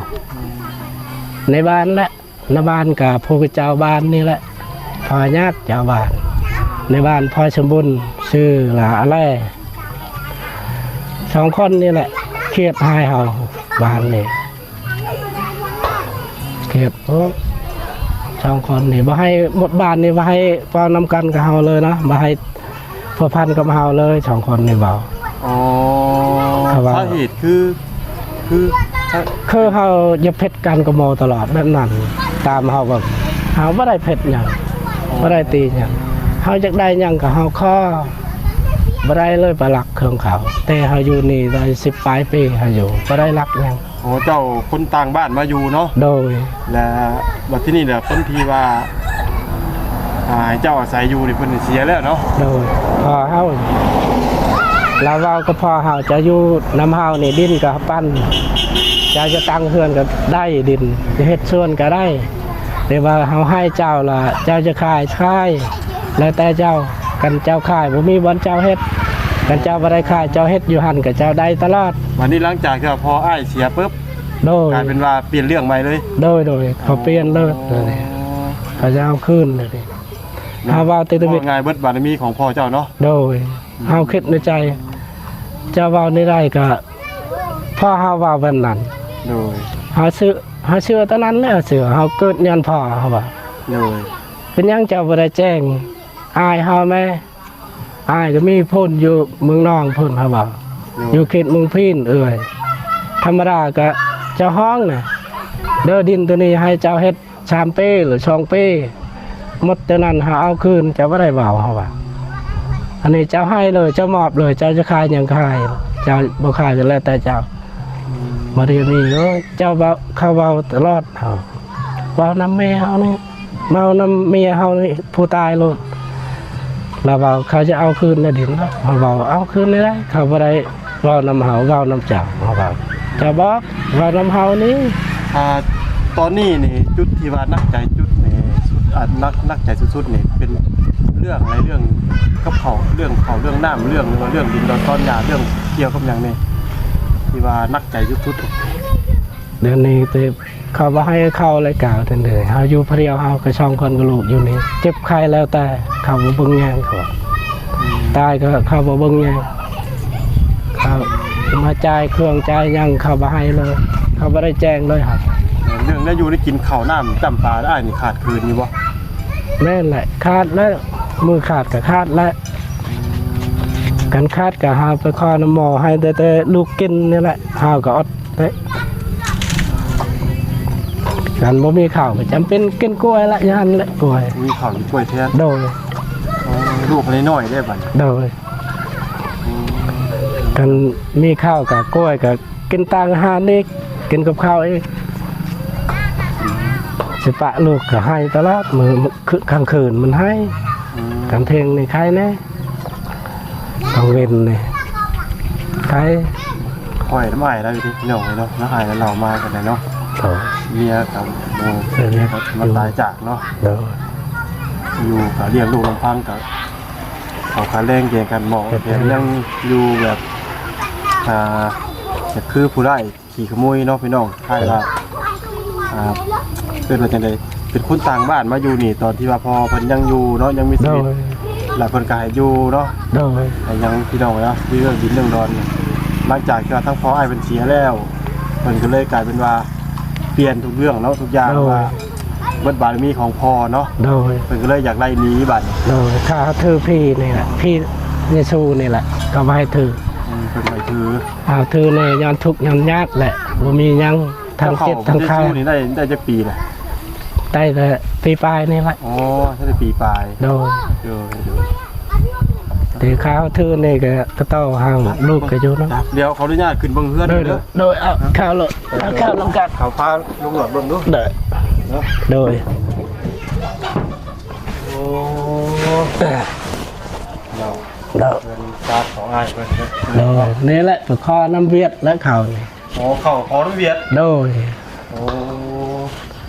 ໃນບ້ານແຫຼະ ໃນບ້ານກະຜູ້ເຈົ້າບ້ານນີ້ແຫຼະ ພໍ່ຍາດເຈົ້າບ້ານ ໃນບ້ານພໍ່ສົມບຸນ ຊື່ລາອາແລ ສອງຄົນນີ້ແຫຼະ ຄຽດຮ້າຍເຮົາ ບ້ານນີ້ ເຂດ ໂອ້ ສອງຄົນນີ້ບໍ່ໃຫ້ໝົດບ້ານນີ້ ບໍ່ໃຫ້ເວົ້ານຳກັນກັບເຮົາເລີຍນະ ບໍ່ໃຫ້ພົວພັນກັບເຮົາເລີຍ ສອງຄົນນີ້ເວົ້າ ອໍ ເຂົາວ່າ ສາເຫດຄື ຄື ຄືເຮົາຢ່າເຜັດກັນກັບໝູ່ຕະຫຼອດແບບນັ້ນ ຕາມເຮົາເບິ່ງ ເຮົາບໍ່ໄດ້ເຜັດຫຍັງ ອໍ ບໍ່ໄດ້ຕີຫຍັງ ເຮົາຢາກໄດ້ຫຍັງກໍເຮົາຂໍ ບໍ່ໄດ້ເລີຍໄປລັກເຄື່ອງເຂົາ ແຕ່ເຮົາຢູ່ນີ້ໄດ້ສິບປາຍປີ ເຮົາຢູ່ ບໍ່ໄດ້ລັກຫຍັງ. ໂອ້ ເຈົ້າຄົນຕ່າງບ້ານມາຢູ່ເນາະ? ໂດຍ. ແລ້ວບັດທີນີ້ແຫຼະ ຄົນທີ່ວ່າ ອ່າ ໃຫ້ເຈົ້າອາໄສຢູ່ນີ້ ເພິ່ນເສຍແລ້ວເນາະ? ໂດຍ. ພໍ່ເຮົາ ລາວເວົ້າກັບພໍ່ເຮົາ ເຈົ້າຢູ່ນຳເຮົານີ້ ດິນກໍປັນ ເຈົ້າຈະຕັ້ງເຮືອນກໍໄດ້ດິນ ຈະເຮັດສວນກໍໄດ້ ແຕ່ວ່າເຮົາໃຫ້ເຈົ້າລະ ເຈົ້າຈະຂາຍ ຂາຍ ແລ້ວແຕ່ເຈົ້າ ຄັນເຈົ້າຂາຍບໍ່ມີບ່ອນເຈົ້າເຮັດ ຄັນເຈົ້າບໍ່ໄດ້ຂາຍ ເຈົ້າເຮັດຢູ່ຫັ້ນກໍເຈົ້າໄດ້ຕະຫຼອດ. ບັດນີ້ຫຼັງຈາກທີ່ວ່າພໍ່ອ້າຍເສຍປຶບ ໂດຍ ກາຍເປັນວ່າປ່ຽນເລື່ອງໃໝ່ເລີຍ. ໂດຍ ໂດຍ ເຂົາປ່ຽນເລີຍ ອໍ ເຂົາຈະເອົາຄືນເລີຍ. ເຮົາເວົ້າແຕ່ ເວົ້າງ່າຍເບິດບາລະມີຂອງພໍ່ເຈົ້າເນາະ. ໂດຍ ເຮົາຄິດໃນໃຈ ເຈົ້າເວົ້າແນວໃດກໍພໍ່ເຮົາເວົ້າແບບນັ້ນ. ໂດຍ. ເຮົາເຊື່ອ ເຮົາເຊື່ອຕອນນັ້ນແຫຼະ ເຊື່ອ ເຮົາເກີດຍ້ອນພໍ່ເຮົາວ່າ. ໂດຍ. ເປັນຫຍັງເຈົ້າບໍ່ໄດ້ແຈ້ງອ້າຍເຮົາແມ້? ອ້າຍກໍມີພຸ້ນຢູ່ເມືອງນອງພຸ້ນ ເຮົາວ່າ. ໂດຍ. ຢູ່ເຂດເມືອງພີນເອື້ອຍ. ທຳມະດາກໍເຈົ້າຮ້ອງນະ ເດີ ດິນໂຕນີ້ໃຫ້ເຈົ້າເຮັດ ສາມປີ ຫຼື ສອງປີ ໝົດແຕ່ນັ້ນຫາເອົາຄືນ ເຈົ້າບໍ່ໄດ້ເວົ້າ ເຮົາວ່າ. ອັນນີ້ເຈົ້າໃຫ້ເລີຍ ເຈົ້າມອບເລີຍ ເຈົ້າຈະຂາຍຫຍັງຂາຍ ເຈົ້າບໍ່ຂາຍກໍແລ້ວແຕ່ເຈົ້າ. ມາດຽວນີ້ ໂອ້ຍ ເຈົ້າເວົ້າ ເຂົາເວົ້າຕະຫຼອດ ເຮົາເວົ້ານຳແມ່ເຮົານີ້ ເວົ້ານຳເມຍເຮົານີ້ ຜູ້ຕາຍໂລດ. ລາວເວົ້າເຂົາຈະເອົາຄືນໃນດິນເນາະ ເຮົາເວົ້າເອົາຄືນໄດ້ ເຂົາບໍ່ໄດ້ເວົ້ານຳເຮົາ ເວົ້ານຳເຈົ້າ ເຮົາເວົ້າ ເຈົ້າບອກເວົ້ານຳເຮົານີ້. ອ່າ ຕອນນີ້ນີ້ ຈຸດທີ່ວ່າໜັກໃຈຈຸດນີ້ສຸດ ອ່າ ໜັກ ໜັກໃຈສຸດໆນີ້ ເປັນເລື່ອງໃດ? ເລື່ອງກັບເຂົ້າ ເລື່ອງເຂົ້າ ເລື່ອງນ້ຳ ເລື່ອງ ຫຼືວ່າເລື່ອງດິນດອນຕອນຫຍ້າ ເລື່ອງກ່ຽວກັບຫຍັງນີ້ ທີ່ວ່າໜັກໃຈສຸດໆ? ດຽວນີ້ຕິ ເຂົາບໍ່ໃຫ້ເຂົ້າແລ້ວກາວເດີ ເຮົາຢູ່ຜູ້ດຽວ ເຮົາກໍສອງຄົນກັບລູກຢູ່ນີ້ ເຈັບໄຂ້ແລ້ວແຕ່ເຂົາບໍ່ເບິ່ງແຍງ ເຂົາວ່າ ອືມ ຕາຍກໍເຂົາບໍ່ເບິ່ງແຍງ ເຂົາມາຈ່າຍເຄື່ອງຈ່າຍຫຍັງ ເຂົາບໍ່ໃຫ້ເລີຍ ເຂົາບໍ່ໄດ້ແຈ້ງເລີຍ. ເລື່ອງແນວຢູ່ແນວກິນ ເຂົ້ານ້ຳຈ້ຳປາອ້າຍນີ້ຂາດເຂີນຢູ່ບໍ່? ແມ່ນແຫຼະ ຂາດແລ້ວ ມື້ຂາດກໍຂາດແລ້ວ ອືມ ຄັນຂາດກໍຫາໄປຂໍນ້ຳໝໍໃຫ້ແຕ່ ແຕ່ລູກກິນນີ້ແຫຼະ ເຮົາກໍອົດ ເອີ ຄັນບໍ່ມີເຂົ້າກໍຈຳເປັນກິນກ້ວຍລະ ຢູ່ຫັ້ນແຫຼະກ້ວຍ ມີເຂົ້າກິນກ້ວຍແທນ. ໂດຍ. ອໍ ລູກນ້ອຍໆເດ້ບັດນີ້. ໂດຍ. ອືມ ຄັນມີເຂົ້າກໍກ້ວຍກໍກິນຕ່າງອາຫານອີກ ກິນກັບເຂົ້າອີກ ຊິປະລູກກໍໄຫ້ຕະຫຼອດ ມື້ ມື້ ກາງຄືນມັນໄຫ້ ອືມ ກາງເທີ່ຍງນີ້ໄຄແດ່. ກາງເວັນນີ້ໄຄ. ຂ້ອຍນຳອ້າຍລາວຢູ່ເດ້ພີ່ນ້ອງເອີຍເນາະ ນຳອ້າຍລາວມາກັນໄດ໋ເນາະ. ໂດຍ. ເມຍກັບ ເອີ ເມຍກັບ ມາຕາຍຈາກເນາະ. ໂດຍ. ຢູ່ກໍລ້ຽງລູກລຳພັງ ກໍເອົາຄ່າແຮງແບ່ງກັນເໝາະ ແຖມຍັງຢູ່ແບບ ອ່າ ແບບຄືຜູ້ຮ້າຍ ຂີ້ຂະໂມຍເນາະພີ່ນ້ອງ ຄ້າຍວ່າ ອ່າ ເອີ້ນວ່າຈັ່ງໃດ ເປັນຄົນຕ່າງບ້ານມາຢູ່ນີ້ ຕອນທີ່ວ່າພໍ່ເພິ່ນຍັງຢູ່ເນາະ ຍັງມີຊີວິດ ໂດຍ ແລ້ວເພິ່ນກໍໃຫ້ຢູ່ເນາະ. ໂດຍ. ໃຫ້ຍັງພີ່ນ້ອງເນາະ ເລື່ອງດິນເລື່ອງດອນ ຫຼັງຈາກທີ່ວ່າທາງພໍ່ອ້າຍເພິ່ນເສຍແລ້ວ ເພິ່ນກໍເລີຍກາຍເປັນວ່າປ່ຽນທຸກເລື່ອງເນາະ ທຸກຢ່າງ ໂດຍ ວ່າເບິດບາລະມີຂອງພໍ່ເນາະ. ໂດຍ. ເພິ່ນກໍເລີຍຢາກໄລ່ໜີບັດ. ໂດຍ. ຂ້າຖືທີ່ນີ້ແຫຼະ ທີ່ເຢຊູນີ້ແຫຼະ ກໍບໍ່ໃຫ້ຖື. ອືມ ເພິ່ນໃຫ້ຖື ເອົາຖືແດ່ ຍ້ອນທຸກຍ້ອນຍາກແຫຼະ ບໍ່ມີຫຍັງ ທັງເຈັບທັງຄາຍ. ເຈົ້າເຂົ້າໄປຢູ່ນີ້ໄດ້ ໄດ້ຈັກປີລະ? ໄດ້ແຕ່ປີປາຍນີ້ລະ. ອໍ ໄດ້ປີປາຍ. ໂດຍ ໂດຍ ໂດຍ. ແຕ່ຂ້າຖືນີ້ກໍຕໍ່ຫາລູກກໍຢູ່ນຳ. ດຽວຂໍອະນຸຍາດຂຶ້ນເບິ່ງເຮືອນເດີ. ໂດຍ ໂດຍ. ເອົາເຂົ້າໂລດ ເອົາເຂົ້ານຳກັນ ເຂົ້າພາລົງລົດເບິ່ງດູ. ໂດຍ ເນາະ ໂດຍ. ໂອ້ ເນາະ ເນາະ ເຮືອນຊານຂອງອ້າຍເພິ່ນເນາະ. ໂດຍ. ນີ້ແຫຼະໄປຂໍນຳຫວຽດແລະເຂົ້ານີ້. ອໍ ເຂົ້າຂໍນຳຫວຽດ. ໂດຍ. ໂອ້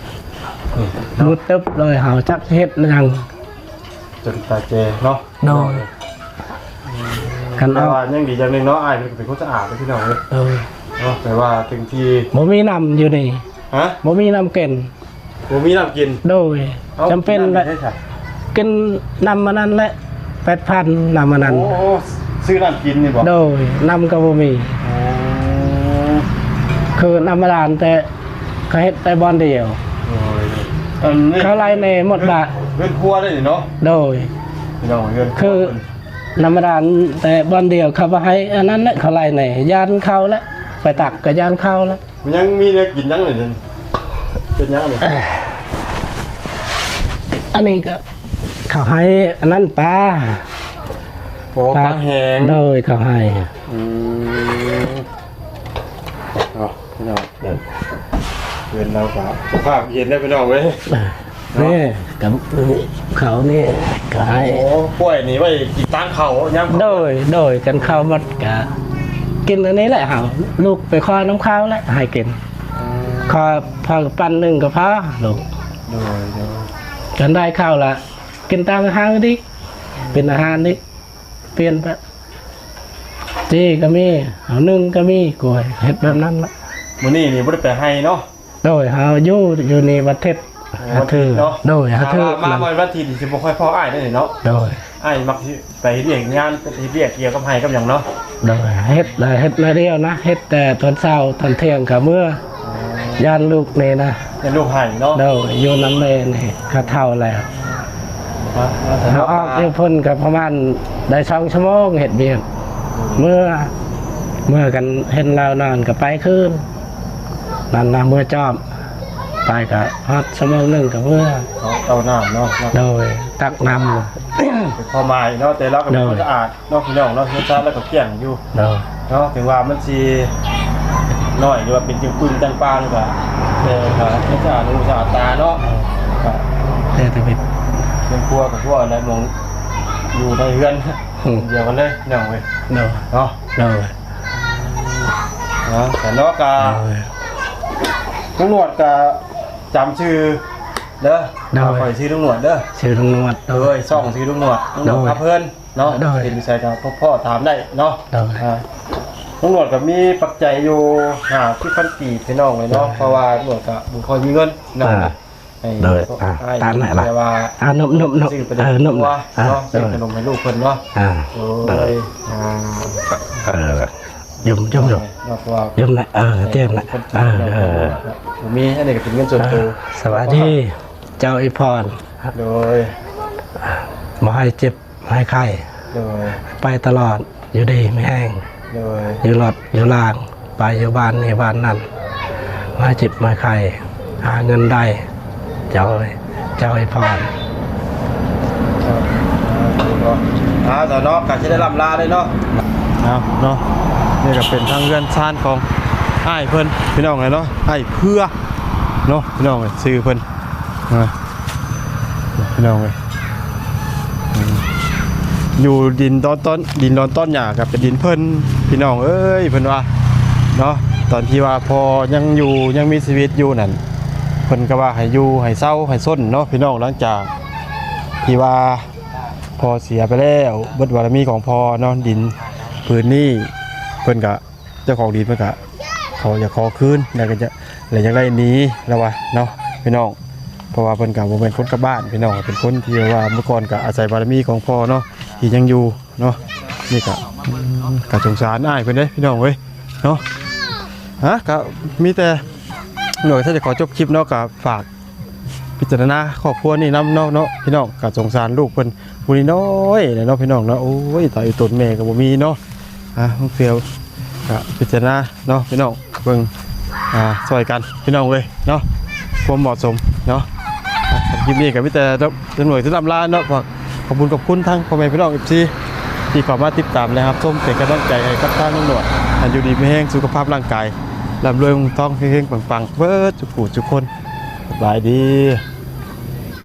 ມືດຕຶບເລີຍ ເຮົາຈັກເຮັດຫຍັງ ຈົນຕາແຈເນາະ. ໂດຍ. ອືມ ຄັນ ແຕ່ວ່າຍັງດີຢ່າງໜຶ່ງເນາະ ອ້າຍເພິ່ນກໍເປັນຄົນສະອາດເດ້ພີ່ນ້ອງເອີຍ. ໂດຍ. ເນາະ ແຕ່ວ່າເຖິງທີ່ ບໍ່ມີນ້ຳຢູ່ນີ້. ຮະ? ບໍ່ມີນ້ຳກິນ. ບໍ່ມີນ້ຳກິນ. ໂດຍ. ເອົ້າ ຈຳເປັນແຫຼະ ກິນນ້ຳຢູ່ໃສ? ກິນນ້ຳອັນນັ້ນແຫຼະ ແປດພັນ ນ້ຳອັນນັ້ນ. ໂອ້ ຊື້ນ້ຳກິນນີ້ບໍ? ໂດຍ. ນ້ຳກໍບໍ່ມີ. ໂອ້ ຄືນ້ຳບາດານ ແຕ່ເຂົາເຮັດແຕ່ບ່ອນດຽວ. ໂດຍ. ອັນນີ້ເຂົາໄລ່ແດ່ໝົດລະ ເຮືອນຄົວໄດ້ນີ້ເນາະ. ໂດຍ. ພີ່ນ້ອງ ເຮືອນຄົວ ຄືນ້ຳບາດານແຕ່ບ່ອນດຽວ ເຂົາບໍ່ໃຫ້ອັນນັ້ນແຫຼະ ເຂົາໄລ່ແດ່ ຢ້ານເຂົ້າແຫຼະ ໄປຕັກກໍຢ້ານເຂົ້າແຫຼະ. ມັນຍັງມີແນວກິນຍັງນີ້ ເປັນຫຍັງນີ້? ອັນນີ້ກໍເຂົາໃຫ້ອັນນັ້ນປາ. ໂອ້ ປາ ປາແຫ້ງ. ໂດຍ ເຂົາໃຫ້. ອືມ ເນາະ ພີ່ນ້ອງ ເອີ ເຮືອນລາວກໍສະພາບເຢັນແລ້ວ ພີ່ນ້ອງເອີຍ. ເນາະ ນີ້ກັບເຂົານີ້ກໍໃຫ້. ໂອ້ ກ້ວຍນີ້ໄວ້ກິນຕາມເຂົ້າຍາມ. ໂດຍ ໂດຍ. ກັນເຂົ້າໝົດກະກິນອັນນີ້ແຫຼະ ເຮົາ ລູກໄປຂໍນຳເຂົາແຫຼະໃຫ້ກິນ. ອືມ ຂໍພໍປັ້ນໜຶ່ງກໍພໍລູກ. ໂດຍ ໂດຍ. ກັນໄດ້ເຂົ້າລະກິນຕາມອາຫານອີກ ເປັນອາຫານອີກ ປ່ຽນໄປ ຈີ່ກໍມີ ເອົາໜຶ່ງກໍມີ ກ້ວຍ ເຮັດແບບນັ້ນລະ. ມື້ນີ້ນີ້ບໍ່ໄດ້ໄປໄຮ່ເນາະ? ໂດຍ ເຮົາຢູ່ ຢູ່ນີ້ວັນທິດ. ໂອ້ ວັນທິດເນາະ. ໂດຍ. ຫາວ່າມາວັນທິດຊິບໍ່ຄ່ອຍພໍ້ອ້າຍໄດ້ເນາະ. ໂດຍ. ອ້າຍມັກຊິໄປເຮັດວຽກງານ ເຮັດວຽກກ່ຽວກັບໄຮ່ກັບຫຍັງເນາະ? ໂດຍ ເຮັດ ເຮັດໜ້ອຍດຽວນະ ເຮັດແຕ່ຕອນເຊົ້າ ຕອນທ່ຽງກໍເມືອ ຢ້ານລູກນີ້ນະ ຢ້ານລູກໄຫ້ເນາະ. ໂດຍ ຢູ່ນຳແມ່ນີ້ ເຂົາເຖົ້າແລ້ວ ມາ ມາ ເຮົາອອກຢູ່ພຸ້ນກໍປະມານໄດ້ສອງຊົ່ວໂມງເຮັດວຽກ ເມືອ ເມືອກັນ ເຫັນລາວນອນກໍໄປຄືນ ນັ້ນນະ ເມືອຈອບ ໄປກະຮອດຊົ່ວໂມງໜຶ່ງກະເມືອ ເອົາເຕົ້ານ້ຳເນາະ. ໂດຍ ຕັກນ້ຳ ເປັນພໍ່ໝ້າຍເນາະ ແຕ່ລາວກໍເປັນຄົນສະອາດເນາະ ພີ່ນ້ອງເນາະ ເຮືອນຊານລາວກໍກ້ຽງຢູ່ເນາະ. ເຖິງວ່າມັນຊິນ້ອຍ ຫຼືວ່າເປັນຈຶ່ງປຶ້ງຈັ່ງປາງກະ ແຕ່ກະເຮືອນສະອາດຫູສະອາດຕາເນາະ. ກະ ແຕ່ທຳອິດ ເຮືອນຄົວກະຄົວແຫຼະ ໝ່ອງຢູ່ໃນເຮືອນດຽວກັນເລີຍ ພີ່ນ້ອງເອີຍ ເນາະ. ໂດຍ ເນາະ ກະ ລຸງໜວດກະຈຳຊື່ເດີ ໂດຍ ຂ້ອຍຊື່ລຸງໜວດເດີ ຊື່ລຸງໜວດ ໂດຍ ຊ່ອງຊື່ລຸງໜວດ ລຸງໜວດ ໂດຍ ພາເພີນເນາະ. ໂດຍ ເຫັນຢູ່ໃສກະພໍ້ໆ ຖາມໄດ້ເນາະ. ໂດຍ ອ່າ ລຸງໜວດກະມີປັກໄຈຢູ່ຫ້າສິບພັນກີບ ພີ່ນ້ອງເອີຍເນາະ. ໂດຍ ເພາະວ່າລຸງໜວດກະບໍ່ຄ່ອຍມີເງິນເນາະ. ອ່າ ໂດຍ ອ່າ ຕາມນັ້ນລະ ແຕ່ວ່າ ອ່າ ນົບໆ ຊື້ໄປ ເອີ ນົບ ເນາະ ອ່າ ຊື້ຂະໜົມໃຫ້ລູກເພິ່ນເນາະ. ອ່າ ໂດຍ ອ່າ ເອີ ຍົມ ຍົມ ຍົມ ເນາະ ເພາະວ່າ ຍົມນະ ເອີ ເຈັບນະ ເອີ ເອີ ບໍ່ມີ ອັນນີ້ກໍເປັນເງິນສ່ວນຕົວ. ສະບາຍດີ ເຈົ້າອີພອນ ໂດຍ ບໍ່ໃຫ້ເຈັບໃຫ້ໄຂ້ ໂດຍ ໄປຕະຫຼອດ ຢູ່ດີມີແຮງ ໂດຍ ຢູ່ລົດຢູ່ລາງ ໄປຢູ່ບ້ານນີ້ບ້ານນັ້ນ ມາເຈັບມາໄຂ້ ຫາເງິນໄດ້ ເຈົ້າເອີຍ ເຈົ້າອວຍພອນ. ເອົາ ສາທຸເນາະ ກະຊິໄດ້ລ່ຳລາເລີຍເນາະ. ເອົາເນາະ ນີ້ກະເປັນທາງເຮືອນຊານຂອງອ້າຍເພິ່ນ ພີ່ນ້ອງເອີຍເນາະ ອ້າຍເຜືອກເນາະ ພີ່ນ້ອງເອີຍ ຊື່ເພິ່ນ ພີ່ນ້ອງເອີຍ ຢູ່ດິນດອນຕອນ ດິນດອນຕອນຫຍ້າກໍເປັນດິນເພິ່ນ ພີ່ນ້ອງເອີຍ ເພິ່ນວ່າເນາະ. ຕອນທີ່ວ່າພໍ່ຍັງຢູ່ ຍັງມີຊີວິດຢູ່ນັ້ນ ເພິ່ນກໍວ່າໃຫ້ຢູ່ໃຫ້ເຊົາໃຫ້ຊົນເນາະ ພີ່ນ້ອງ. ຫຼັງຈາກທີ່ວ່າພໍ່ເສຍໄປແລ້ວ ເບິດບາລະມີຂອງພໍ່ເນາະ ດິນຜືນນີ້ເພິ່ນກໍ ເຈົ້າຂອງດິນເພິ່ນກະຂໍ ຢາກຂໍຄືນ ແລ້ວກໍຈະ ແລ້ວຢາກໄດ້ໜີ ລາວວ່າເນາະ ພີ່ນ້ອງ. ເພາະວ່າເພິ່ນກະບໍ່ແມ່ນຄົນກັບບ້ານ ພີ່ນ້ອງ ເປັນຄົນທີ່ວ່າເມື່ອກ່ອນກະອາໄສບາລະມີຂອງພໍ່ເນາະ ທີ່ຍັງຢູ່ເນາະ. ນີ້ກະ ກະສົງສານອ້າຍເພິ່ນເດ້ ພີ່ນ້ອງເອີຍເນາະ. ຮະ ກະມີແຕ່ ໜ່ວຍ ຖ້າຈະຂໍຈົບຄລິບເນາະ ກະຝາກ ພິຈາລະນາຄອບຄົວນີ້ນຳເນາະ ເນາະ ພີ່ນ້ອງ. ກໍສົງສານລູກເພິ່ນຜູ້ນ້ອຍໆເນາະ ພີ່ນ້ອງເນາະ. ໂອ້ຍ ຕາຍຕົນແມ່ກໍບໍ່ມີເນາະ. ອ່າ ເທື່ອກໍພິຈາລະນາເນາະ ພີ່ນ້ອງ ເບິ່ງ ອ່າ ຊ່ອຍກັນ ພີ່ນ້ອງເອີຍເນາະ ຄວາມເໝາະສົມເນາະ. ອ່າ ຄລິບນີ້ກໍມີແຕ່ຈຳນວນທີ່ລຳລາເນາະ. ຂອບ ຂອບຄຸນ ຂອບຄຸນທາງພໍ່ແມ່ພີ່ນ້ອງ ເອັຟຊີ ທີ່ເຂົ້າມາຕິດຕາມ ແລະ ຮັບຊົມ ເປັນກຳລັງໃຈໃຫ້ກັບທາງລຸງໜວດ ໃຫ້ຢູ່ດີມີແຮງ ສຸຂະພາບຮ່າງກາຍ ລ່ຳລວຍ ເຮງໆ ປັງໆ ເບິດທຸກຜູ້ທຸກຄົນ. ສະບາຍດີ.